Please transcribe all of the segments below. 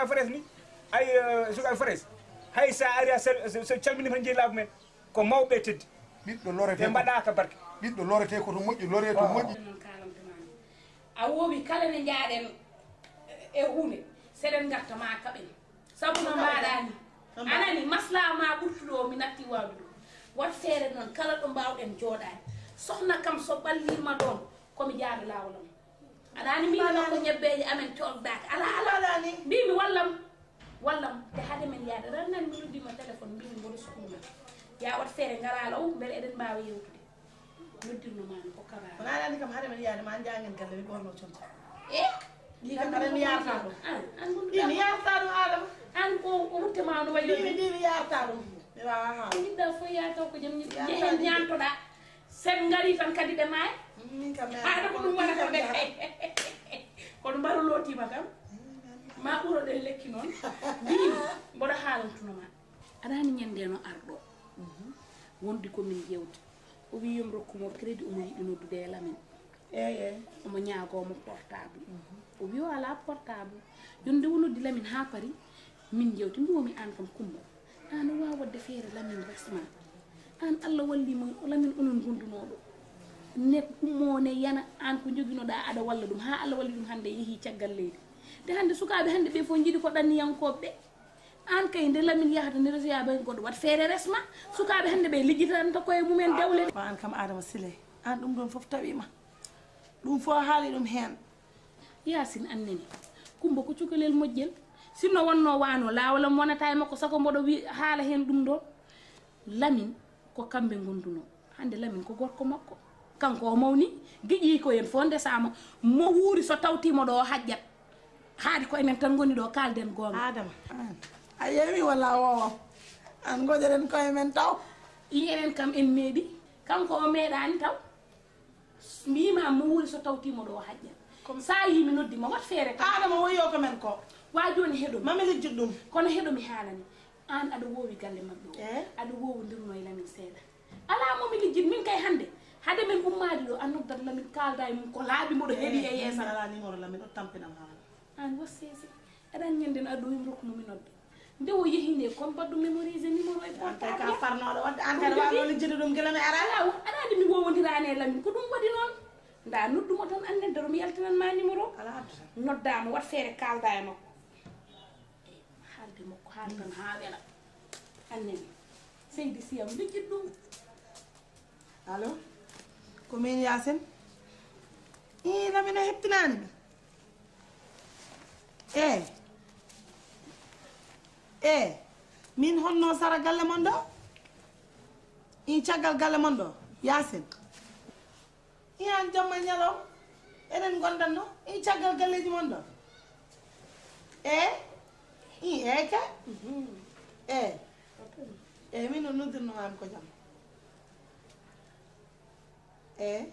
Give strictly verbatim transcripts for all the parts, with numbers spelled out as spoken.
Suka Fares ni, ay, eh, suka Fares. Hay sa ari a sal-, so, so calmini tan jeyi laabu men. Ko mawɓe teddi. Ɓiɗɗo lorete Ɓe ko, mbaɗaka barke. Ɓiɗɗo lorete ko to moƴƴi, lorete to moƴƴi. Noon kalamtama ni. A wowi kala ne njaaɗen e huunde, seɗen ngarta ma kaɓen. Sabu no mbaɗa ni. Anani, masla ma ɓurtuɗo o mi natti wawde ɗum. Wat feere noon, kala ɗo mbawɗen jooɗaade. Sohna kam so ɓallima ɗoon, ko mi jaada laawol am. Aɗa anndi min makko ñebbeeje amen cooddaaka. Alaa, alaa. Alaa ni. Mbimi wallam. Wallam. Te hade men yaade, ran nan mi noddi ma téléphone, mbimi mboɗo sukuna. Ya wat feere ngaraa law, mbele eɗen mbaawa yewtude. Noddirno ma no ko kabaara. Wona aɗa anndi kam hade men yaade, ma njaagen galle, mi ɓorno conco. Eh? Ɗi kam aɗa mi yaarta ɗum. An, an ɗum ɗi mi yaarta ɗum, Adama. An ko, ko wutte ma no wayi. Ɗi mi, ɗi mi yaarta ɗum. Mi waawa haala. Ko yiɗɗa fof yaa taw ko jam. Yaarta ɗum. Jehen ñaantoɗaa. Sen ngari tan kadi ɓe maaya. Min kam mi haɗa ko ɗum waɗata ɓe kay. Kono mbaru lootima kam. Ma ɓuroɗen lekki noon. Mbimi mboɗo haalantuno ma. Aɗa anndi ñande no arɗo. Wondi ko min jewti. O wi yomi rokkumo crédit, omo yiɗi noddude e Lamin. Eyi, eyi. Omo ñaago mo portable. O wi o alaa portable. Jonde o noddi Lamin haa Paris. Min jewti, mbimomi aan kam Kumba. Aan a waawa waɗde feere Lamin resma. Aan Allah walli mo, Lamin onon ngondunooɗo. Ne ummoo ne yana aan ko njoginoɗaa aɗa walla ɗum. Haa Allah walli ɗum hannde yehi caggal leydi. Te hannde sukaaɓe hannde ɓe fof njiɗi ko ɗanniyankooɓe ɓe. Aan kay nde Lamin yahata ne resoya ɓe goɗɗo wat feere resma. Sukaaɓe hannde ɓe lijjitanta koye mumen dewle. Ko aan kam Adama Sile. Aan ɗum ɗoon fof tawima. Ɗum fof a haali ɗum heen. Yaasin annene. Kumba ko cukalel moƴƴel. Sinno wonno wano laawol am wonata e makko, sako mboɗo wi haala heen ɗum ɗo. Lamin ko kamɓe ngonduno. Hannde Lamin ko gorko makko. Kanko o mawni, giƴi ko en fof ndesama. Mo wuuri so tawtimo ɗo o hajjat. Haadi ko enen tan ngoni ɗo kaalden goonga. Adama. A yewi walla a wowa? An ngoƴoɗen koye men taw. I enen kam en meeɗi. Kanko o meeɗani taw. Mbima mo wuuri so tawtimo ɗo o hajja. Sa yi mi noddi ma wat feere kam. Adama woyo ko men ko. Wa joni heɗo mi. Mami lijjit ɗum. Kono heɗo mi haalani. An aɗa wowi galle maɓɓe o. Eh? Aɗa wowondirno e Lamin seeɗa. Ala mo mi lijjit min kay hande. Hade men ummaade ɗo a noddat Lamin kaalda e mum ko laabi mboɗo heewi e yeesam. Ala numéro Lamin o tampinam haala. An was seesi. Aɗa anndi ñande no aɗa ɗowim rokku mo mi nodda. Nde o yehi nde kon mbaɗɗo mémoriser numéro e portable. An kay ka parnoɗo wadde an kay wawa lijjide ɗum gila mi ara. Ala aɗa anndi mi wowondirani e Lamin ko ɗum waɗi noon. Nda noddumo tan annen daro mi yaltinan ma numéro. Ala addu tan. Noddama wat feere kaalda e makko. Haalde makko haal tan haa wela. Annen seydi siyam lijjit ɗum. Allo. Ko min Yaasin. Ii Lamin a heptinaani mi. Eey. Eey. Min honno sara galle mon ɗo? Ii caggal galle mon ɗo Yaasin. Ii aan jamma ñalawma eɗen ngondanno ii caggal galleeji mon ɗo. Eey. Ii eey kay. Eey. Eey min no noddirno maami ko jam. Eey.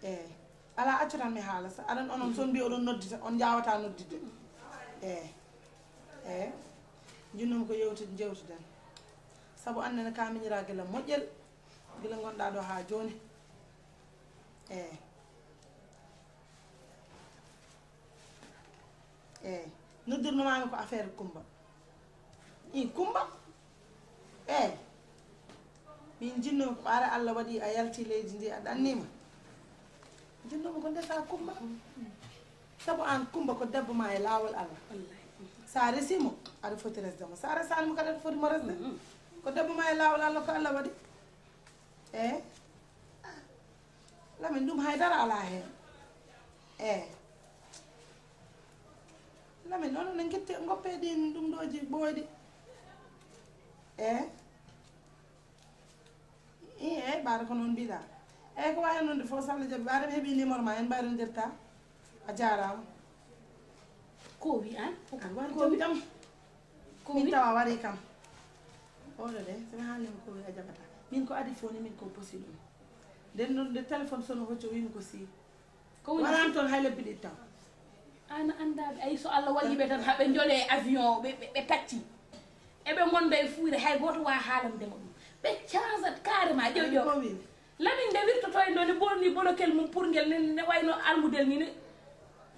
Eey. Alaa accu tan mi haala sa aɗan onon son mbi oɗon noddita on njaawata nodditde. Eey. Eey. Njinnoomi ko yewtid njewtiden. Sabu annene ka miñiraa gila moƴƴel. Gila ngonɗaa ɗo haa jooni. Eey. Eey. Noddirno maami ko affaire Kumba. I Kumba? Eey. Min jinno ko ɓaara Allah waɗi a yalti leydi ndi a ɗannima. Jinnomi ko ndesa Kumba. Sabu an Kumba ko debbo ma e laawol Allah. Sa resimo aɗa foti resde mo, sa resani mo kadi aɗa foti mo resde. Ko debbo ma e laawol Allah ko Allah waɗi. Eey. Lamin ɗum haydara alaa heen. Eey. Lamin onon ne ngitte ngoppe ɗin ɗum ɗooji ɓooyɗi. Eey. Ii eey ɓaara ko noon mbiɗa. Eey ko wayi noon de fof so Allah jaɓi ɓaara mi heɓi numéro ma en mbayrondirta. A jaaraama. Ko wi an? Ko wi jam. Ko min tawa wari kam. Oɗo de so mi haalnima ko wi a jaɓata. Min ko adi fof ni min ko posi ɗum. Nden noon nde téléphone sono hocco wimi ko si. Ko woni waran toon hay lebbi ɗiɗi taw. An anndaɓe ay so Allah walli ɓe tan haɓe jole e avion ɓe ɓe tacci. Eɓe gonda e fuure hay goto wa haalande mo ɗum. Ɓe cansat carrément ƴew ƴew. Lamin nde wirtoto e ɗo ne borni bolokel mum pour ngel ne wayno almudel ni ne.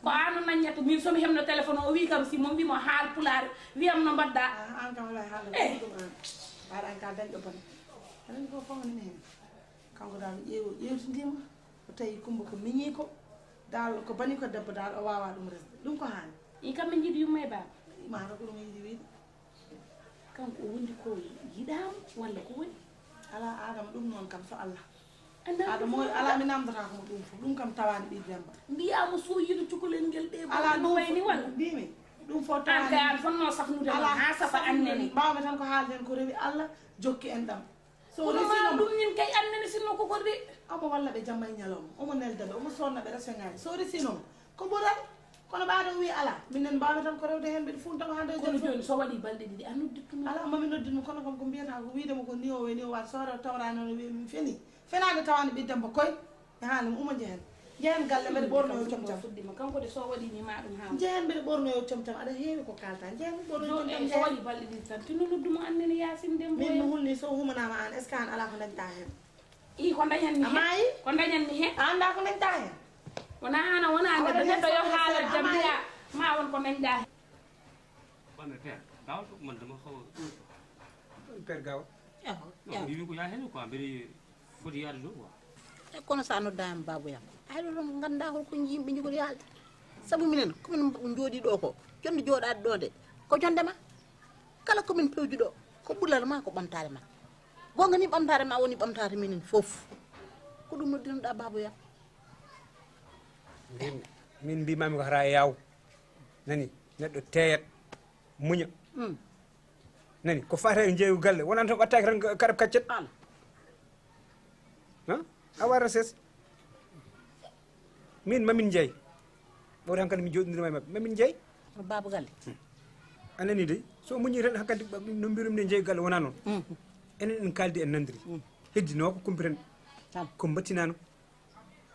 Ko aan o naññata, min so mi heɓno téléphone o, o wii kam si mo mbii mo haal pulaar, wiyam no mbaɗɗa. Ah, aan kam alaa haala. Eh. Ɗum aan. Mbaɗa aan ka dañɗo bone. Aɗa anndi ko fawnini heen? Kanko daal ƴeew-, ƴeewtindiima, o tawi Kummba ko miñiiko, daal ko bani ko debbo daal, o waawaa ɗum resde. Ɗum ko haani. I kam min njiɗi yumma e baaba. Maata ko ɗum o yiɗi wiyde. Kanko o wondi ko yiɗaama walla ko woni? Alaa, Aadama, ɗum noon kam so Allah. Aadama o, alaa, mi namdotaako mo ɗum fof. Ɗum kam tawaani ɓii Demmba. Mbiyaa mo so yiɗi cukalel ngel ɓe. Alaa, ɗum wayni walla? Mbiimi, ɗum fof tawaani. Aan kay aan fotnoo safnude ma haa safa annene. Mbaawmi tan ko haalde en ko rewi Allah, jokki en ɗam. So kono ma resino mo. Ɗum min kay annene sinno ko korɗi. Omo walla ɓe jamma e ñalawma. Omo nelda ɓe, omo soodna ɓe restaurant ŋaaji. So resino mo, ko ɓural. Kono ɓaade o wii alaa. Minen mbaawmi tan ko rewde heen, mbeɗa fuunta mo hannde e kono jooni so waɗii balɗe ɗiɗi, a noddittu mo. Alaa, mami noddit mo, kono kam ko mbiyata ko wiide mo ko ni o woni o waat so rew tawraani o no wiya min feni. Fenaande tawaani ɓii Demmba koy. Mi haali mo, uma njehen. Njehen galle, mbeɗa ɓornoyo com cam. Fuɗɗima, kanko de so waɗii ni ma ɗum haa. Njehen mbeɗa ɓornoyo com cam, aɗa heewi ko kaalta. Njehen mi ɓornoyo com cam, eh, so njehen. Waɗii balɗe ɗiɗi tan, tinno noddu mo annene Yaasin Dembo. Min mi hulni so humanama aan, est-ce que aan alaa ko dañta heen? Ii, ko dañanmi heen? A maayi? Ko dañanmi heen? A anndaa ko dañta heen? Wonaa aan, wonaa aan, neɗɗo yo haalat jam mbiya ma won ko dañɗa heen. Ɓame père, dawal ko man dama xaw a. Père Gawa. Yawa, non, yawa. Mbimi ko yaa heen quoi, mbeɗa foti yaade ɗo quoi. E kono so a noddaama baaba yam, a haɗa ɗon nganndaa holko yimɓe njogori haalde. Sabu minen, ko min njooɗii ɗo ko, jonde jooɗaade ɗo nde, ko jonde ma. Kala ko min pewji ɗo, ko ɓulal ma, ko ɓamtaare ma. Goonga ni ɓamtaare ma woni ɓamtaare minen fof. Ko ɗum noddinoɗaa baaba yam. Min, min mbimami ko hara e yaw. Nani, neɗɗo teeyat, muña. Mm. Nani, ko fate e jeeygu galle, wonani tan ɓattaaki tan karab kaccet. An. Ha? A wara ses. Min mamin jeey. Ɓawde hankadi mi jooɗindirma e maɓɓe. Mamin jeey. Baaba galle. Hmm. A nani de, so muñi tan hankadi no mbirum ne jeey galle wona noon. Hmm. Enen en kaldi en nandiri. Hmm. Heddinoo ko kumpiren. Tan. Ko mbattinano.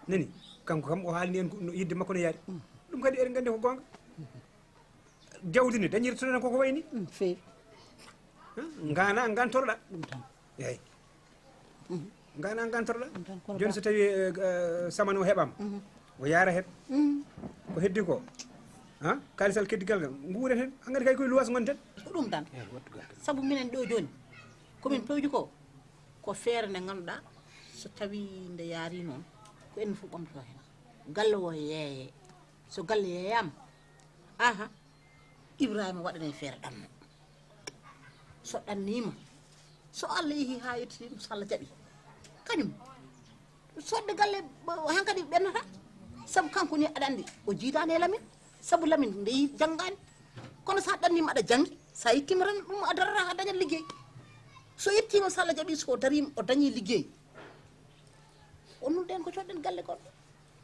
Nani, kanko kam o haalni en ko no yidde makko no yaari. Hmm. Ɗum kadi eɗen nganndi ko goonga. Jawdi ne dañirta tan koko wayni. Mm, feewi. Ha? Ngana ngantoroɗa. Ɗum tan. Eyi. Mhm. Ngana ngantoroɗa. Ɗum tan, kono jooni ba- so tawi, eh, eh, samane o heɓama. Mhm. O yaara hen. Mhm. Ko heddi ko. Ha? Kalisal keddigal ngal. Nguuren hen. Hankadi kay koye luwas ngonten. Ko ɗum tan. Eyi, wattu gal. Sabu minen ɗo jooni. Komin pewji ko. Ko feere nde ngannduɗaa so tawi nde yaari noon. Ko en fof ɓamtotoo hen. Galle o yeeye. So galle yeeyaama. Aha. Ibrahima waɗanee feere ɗanno. So ɗanniima, so Allah yehi haa yettini ɗum, so Allah jaɓi, kañum sodde galle, hankadi ɓennata. Sabu kanko ni aɗa anndi o jiidaani e Lamin. Sabu Lamin nde yi janngaani. Kono so a ɗanniima aɗa janngi, so a yettiima tan ɗum a darata a dañat liggey. So yettiima so Allah jaɓi, so o dariima o dañi liggey. O nulɗen ko coɗɗen galle goɗɗo.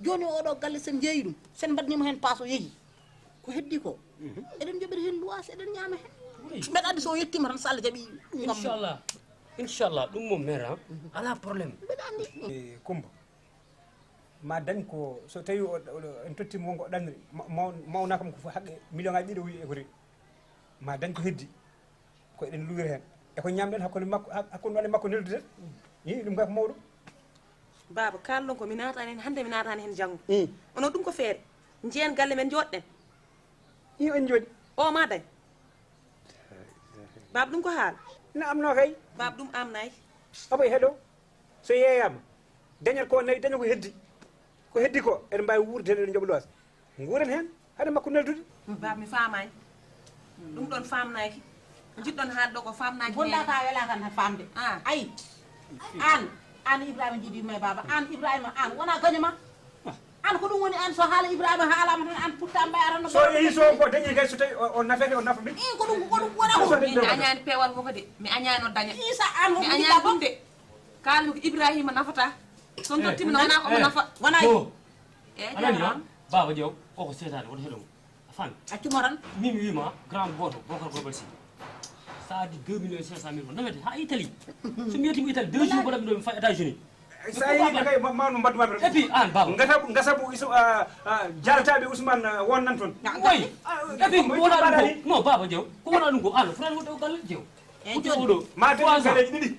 Jooni oɗo galle sen jeeyi ɗum, sen mbaɗnimo hen paas o yeehi. Ko heddi ko, eɗen joɓira hen luwaas, eɗen ñaama hen. Mbeɗa anndi so o yettima tan so Allah jaɓi ɗum kam. Inchallah. Inchallah, ɗum mo mera, ala problème. Mbeɗa anndi. E Kumba, ma dañ ko so tawi o, o, en tottima wonko ɗannri, ma-, maw-, mawna kam ko haqqe million ngaji ɗiɗi o wi e ko rewi. Ma dañ ko heddi. Ko eɗen luwira heen. E ko ñaamɗen hakkunde makko, hak-, hakkunde walla makko neldude. Ii, ɗum kay ko mawɗum. Baaba, kaalɗon ko mi naataani heen hannde, mi naataani heen janngo. Ii. Onon ɗum ko feere. Njeen galle men njooɗɗen. Ii, en njooɗi. O ma dañ. Baaba, ɗum ko haala. Ina amnoo kay. Baaba, ɗum amnaaki. Obo e heɗo. So yeeyaama, dañat ko nawi, daña ko heddi. Ko heddi ko, eɗen mbaawi wuurde heen, eɗen njoɓa luwaas. Nguuren heen, hade makko neldude. Baaba, mi faamaani. Ɗum ɗoon faamnaaki. Ko njiɗɗon haalde ɗo ko faamnaaki. Bonɗa ka wela kan faamde. Ah. Ayi. Aan, aan Ibrahima jiidiima e baaba. Aan Ibrahima, aan wona gaño ma. Aan ko ɗum woni aan so haala Ibrahima haalaama tan aan putta mbayaa tan no. So yehi so ko dañi kay so tawi o, o nafete, o nafa min. Ii, ko ɗum, ko ɗum wona ko. Min añaani peewal ko de. Mi añaani o daña. Ii, sa aan mi añaani ɗum de. Kaalmi ko Ibrahima nafata. So dottima no wona omo nafa. Wona. Eyi, a nani, ha? Baaba Jaw, o ko seetaani, woto heɗo mo. A faami? Accu mo tan. Min mi wiima, grand gooto, Bokar Global Sy. Sa addi deux millions cinq cent mille ko nafete ha Italie. So mi yettima Italie, deux jours mbaɗa mi ɗo mi faa États-Unis. Sa yehi kay ma, ma no mbaɗdu ma. Et puis, aan, baaba. Ngata, ngasa bu isu, ah, ah, jaltaɓe Ousmane, ah, wonnan toon. Woy. Et puis, ko wona ɗum ko, non, baaba Jaw, ko wona ɗum ko, aan, fotani wonde o galle Jaw. Eyi, jooni. Ma dañi galeeji ɗiɗi.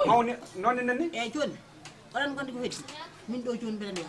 Mawni, noon ne nanni? Eyi, jooni, oɗon nganndi ko heddi. Min ɗo jooni mbeɗa ndeya.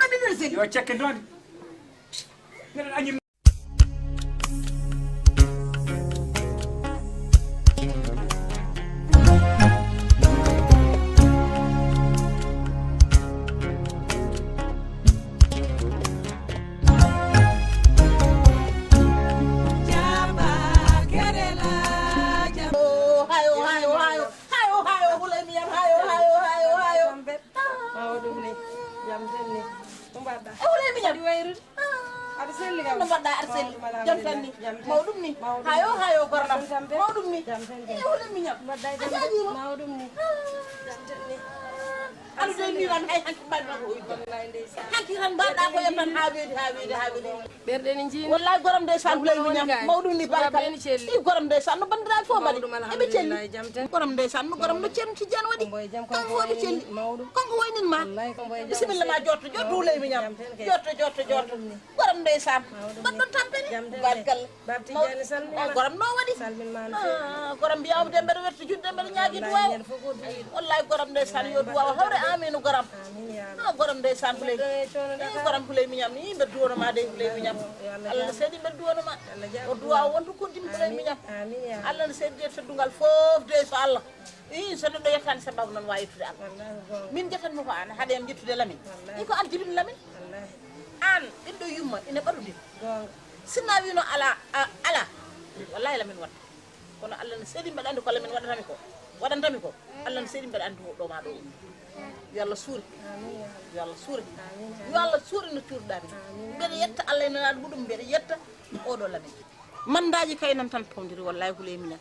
Sona mi nel seli. Yo cekke dondi. Nel anyi. Hayo, hayo, hayo. Hayo, hayo, Hulay mi yam, hayo, hayo, hayo, hayo. Mawo ɗum ni, jam tan ni. Ko mbaɗɗa? E Hulay mi yam. Aɗa wayrude? Aɗa selli kam? No mbaɗɗa, aɗa selli? Jam tan ni. Mawo ɗum ni. Hayo, hayo, gornam. Mawo ɗum ni. Jam tan ni. E Hulay mi yam. Mbaɗɗa e jam. Mawo ɗum ni. Jam tan ni. Aɗa de miran hay hanki mbaɗɗa ko. Wallahi ndeysaan. Hanki tan mbaɗɗa ko yam tan ha weedi, ha weedi, ha weedi. Ɓerɗe ne njiimi. Wallahi goram ndeysaan Hulay mi ñam. Mawɗum ni barka. I goram ndeysaan no banndiraaɓe fof mbaɗi. Eɓe celli. Goram ndeysaan no goram no Ceerno Tijjaan waɗi. Kanko fof eɓe celli. Kanko waynin ma. Bisimilla ma jotto, jotto Hulay mi ñam. Jotto, jotto, jotto. Goram ndeysaan. Mbaɗɗon tampere. Barkalla. Bab Tijjani salminama. Goram no waɗi? Salminama no feewi. Goram mbiyaama de mbeɗa werti juɗde mbeɗa ñaagi duwaawa. Wallahi goram ndeysaan yo duwaawa hawre. Amiin goram. Amin ya Allah. Goram ndeysaan Hulay. Neɗɗo e coono. Goram Hulay mi ñam ni mbeɗa duwono ma de Hulay mi ñam. Allah seedi mbeɗa duwono ma. O duwaawa wonto koddimi Hulay mi ñam. Amin ya Allah. Allah ne seedi de teddungal fof de so Allah. I so neɗɗo yettani sababu noon wawi yettude Allah. Min jetanmi ko an haade yam yettude Lamin. I ko an jibini Lamin. An ɓiɗɗo yumma ina ɓaɗudin. Sinna wino ala ala. Wallahi Lamin watta. Kono Allah ne seedi mbeɗa andi ko Lamin waɗatami ko. Waɗantami ko. Allah ne seedi mbeɗa andi ɗo ma ɗo. Yo Allah suure. Yo Allah suure. Yo Allah suure no cuurɗami. Mbeɗa yetta Allah e nanaɗo muɗum mbeɗa yetta. Oɗo Lamin mandaji kay nan tan pawdiri wallahi Hulay mi ñam.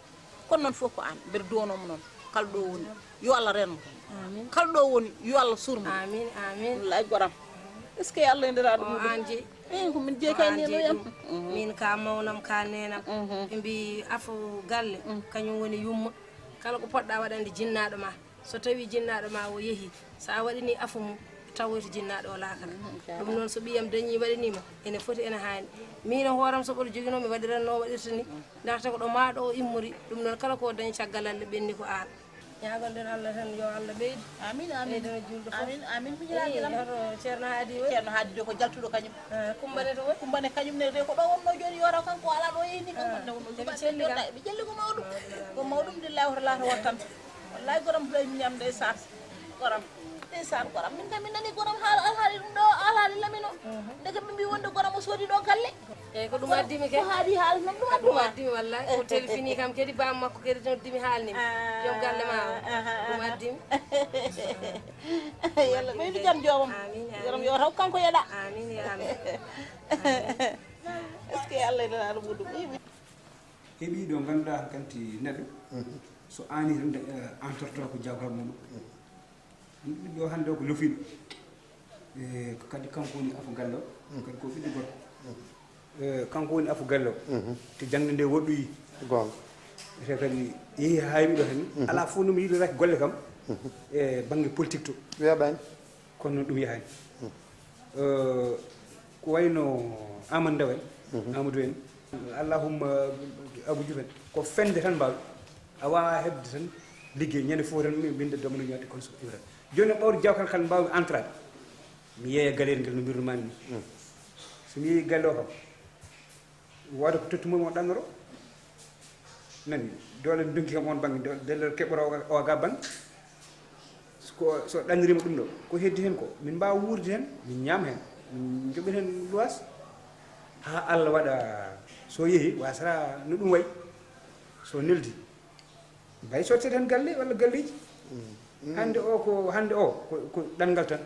Kono noon fof ko an mbeɗa duwanoo mo noon. Kala ɗo woni yo Allah reen mo. Kala ɗo woni yo Allah suur mo. Amin amin. Wallahi goram. Est ce que Allah e nderaɗo muɗum an jeyi? Eyi ko min jeyi kay neno yam. Min ka mawnam ka nenam ɓe mbi afo galle kañum woni yumma. Kala ko poɗɗa waɗande jinnaɗo ma so tawi jinnaɗo ma o yeehi sa waɗini afo mum tawoyto jinnaɗo o laakara. Ɗum noon so ɓiyam dañi waɗanima ene foti ene haani. Min e hooram so ɓoto joginoo mi waɗiran no waɗirta ni. Ndaxte ko ɗo maaɗo o immori. Ɗum noon kala ko dañi caggal Allah ɓenni ko aan. Ñaagonɗen Allah tan yo Allah ɓeydu. Amin amin. Ɓeydana julɗo fof. Amin amin. Miñiraaɓe lam hoto Ceerno Haadi woni? Ceerno Haadi de ko jaltuɗo kañum. Kumbane to woni? Kumbane kañum ne de ko ɗo wonno jooni yoro kanko ala ɗo yeyni kanko ne wonno. Ɓe celli kam. Ɓe celli ko mawɗum. Ko mawɗum de lawta lata wattan. Wallahi goram Hulay mi ñam ndeysaan. Goram ndeysaan goram min kam min nani goram haala alhaali ɗum ɗo alhaali Lamin o. Ndeke ɓe mbi wonde goram o soodi ɗo galle. Eyyi ko ɗum addimi ke. Ko haadi haala noon ɗum adduma. Addimi wallahi ko telfini kam kadi bam makko kadi noddimi haalnimi. Joom galle ma o ɗum addimi. Yalla ɓeydu jam joomam. Amin. Goram yo taw kanko yeɗa. Amin ya Allah. Est ce que Allah ene aɗa muɗum? Heɓi ɗo ngannduɗaa hankanti neɗɗo so aani tan entorto ko jawkal muɗum. Ɓiɗɗo hannde o ko lofiiɗo. E kadi kanko woni afo galle o. Kadi ko ɓiɗɗo gorko. E kanko woni afo galle o. To jangde nde woɗɗoyi. Goonga. Te kadi yehi haa heɓi ɗo tan. Alaa fof no mi yiɗoraki golle kam. E bannge politique to. Weeɓaani. Kono noon ɗum yahaani. Ko wayno Amadou Ndaw en, Amadou en, Allahumma Abou Diouf en, ko fende tan mbaawi. A waawaa heɓde tan liggey ñande fof tan mi winnda domino ñaade kon so iwran. Jooni ɓawde jawkal kal mbaawi entrade. Mi yeeya galleeri ngel no mbirnumaani ni. So mi yeeyi galle o kam. Wooda ko totti mum o ɗannoro. Nani doole ndonki kam on bannge dellere keɓora o ga bannge. Ko so ɗannirima ɗum ɗo ko heddi heen ko min mbaawa wuurde heen min ñaama heen min njoɓen heen luwaas. Haa Allah waɗa so yehi wasata no ɗum wayi. So neldi mbay sottete heen galle walla galleeji. Hannde o ko hannde o ko ɗanngal tan.